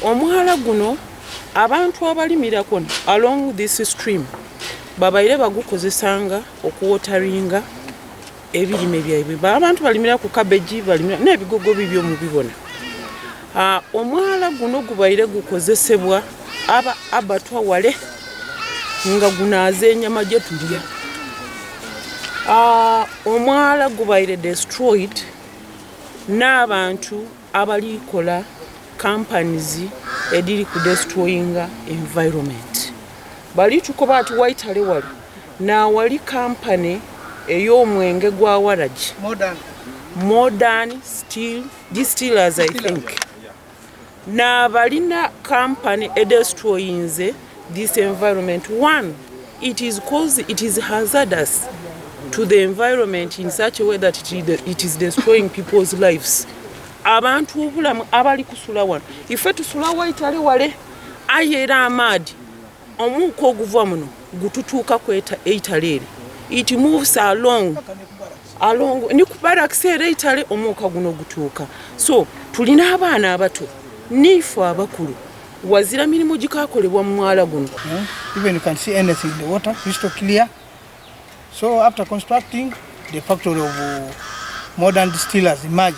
Omwala guno abantu abalimirako along this stream babaire bagukozesanga okuwateringa ebirime byaibwe. Abantu balimira ku cabbage, balimira n'ebigogo bibyo mubibona. Omwala guno gubaire gukozesebwa aba abatwa wale nga gunaaza enyama gye tulya. Omwala gubaire destroyed n'abantu abalikola companies ediri ku destroyinga environment. Bali tukoba ati waitale wali nawali company ey'omwenge gwa waragi Modern Steel Distillers, I think, n'abalina company edestroyinze this environment. One, it is cause it is hazardous to the environment in such a way that it is destroying people's lives. Abantu obulamu abali kusula wano, ife tusula waitale wale, aye era amaadi omuuka oguva muno gututuuka kweta eitale eri. It moves along ni ku barracks era eitale omuuka guno gutuuka. So tulina abaana abato niife abakulu, wazira mirimu gikakolebwa mu mwala guno. Even you can see anything in the water, crystal clear. So after constructing, the factory of Modern Distillers emerged.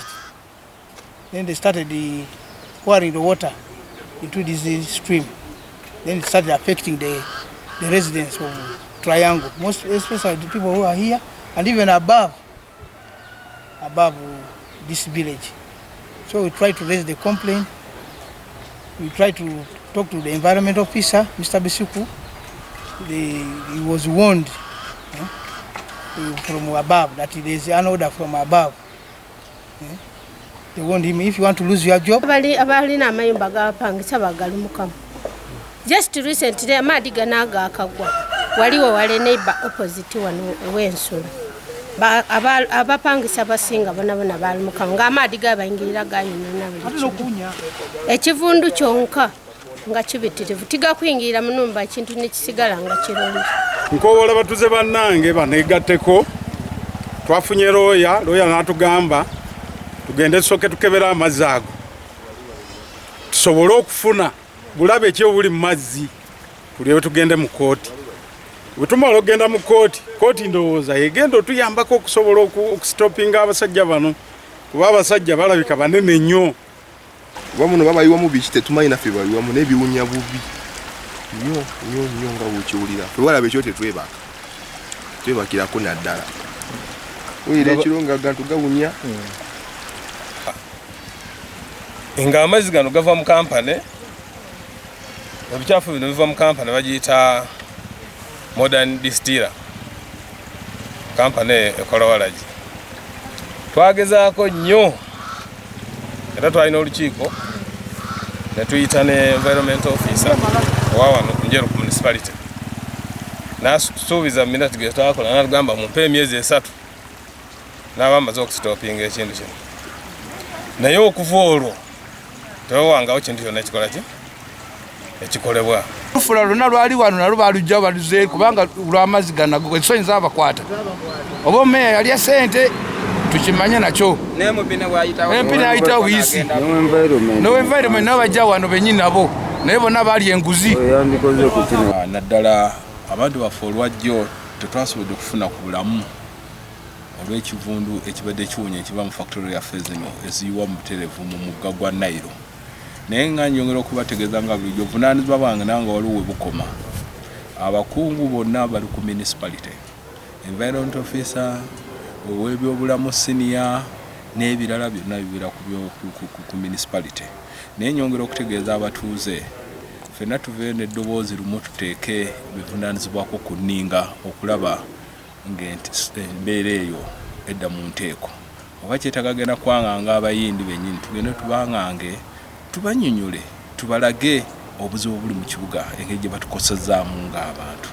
Then they started pouring the water into this stream. Then it started affecting the residents of Triangle, most especially the people who are here and even above this village. So we try to raise the complaint. We try to talk to the environment officer, Mr. Bisiku. He was warned from above that there is an order from above. They warned him, if you want to lose your job, Abalina amayumba gabapangisa bagalumukamu. Just recently amaadi gano agakagwa waliwo wale neighbor opposite wano ew'ensula. Abapangisa basinga bonabona balumukamu ng'amaadi gabayingirira gayonona buli kimu. Ekivundu kyonka nga kibitirivu, tigakuyingirira mu numba, ekintu nekisigala nga kirungi. Nkowoola batuze bannange baneegatteko. Twafunye looya, looya n'atugamba tugende tusooke tukebere amazzi ago tusobole okufuna bulabe ki obuli mu mazzi, tulyoke tugende mu kooti. Bwe tumala okugenda mu kooti, kooti ndowooza egenda otuyambako okusobola okusitopinga abasajja bano, kuba abasajja balabika banene nnyo. Kuba muno babayiwamu biki tetumanyi, naffe bayiwamu n'ebiwunya bubi nnyo nnyo nnyo nga bwekiwulira. Ffe walaba ekyo tetwebaka, twebakirako naddala wulira ekiro nga gantu gawunya. Ng'amazzi gano gava mu kampani, ebikyafu bino biva mu kampani bagiyita Modern Distiller, kampani eyo ekola walagi. Twagezaako nnyo era twalina olukiiko ne tuyita ne environment officer owa wano Njeru ku municipality, n'asuubiza mu minati ge twakola, n'atugamba mumpe emyezi 3 n'aba amaze okusitopinga ekintu kino. Naye okuva olwo tewawangawo kintu kyonna ekikola ki ekikolebwa. Lufula lwonna lwali wano nalwo balujjawo baluzeeyo kubanga lw'amazzi ganago ensonyi zaabakwata. Oba omeya yalya ssente tukimanye nakyo. MP n'ayitawo buyisi. No environment nabo bajja wano bennyini nabo, naye bonna baalya enguzi. Naddala abantu baffe olwajjo tetwasobodde okufuna ku bulamu olw'ekivundu ekibadde kiwunya ekiva mu factory yaffe zino eziyiwa mu butereevu mu mugga gwa Nile. Naye nga njongera okubategeeza nga bulijjo obuvunaanyizibwa bwange nange waliwo we bukoma. Abakungu bonna bali ku municipality, environment officer, ow'ebyobulamu senior n'ebirala byonna bibeera ku municipality. Naye nyongera okutegeeza abatuuze ffenna tuveeyo n'eddoboozi lumu tuteeke bivunaanyizibwako ku nninga okulaba ng'embeera eyo edda mu nteeko. Oba kyetaaga genda kwanganga abayindi bennyini, tugende tubangange, tubannyonnyole, tubalage obuzibu obuli mu kibuga, engeri gye batukosezaamu ng'abantu.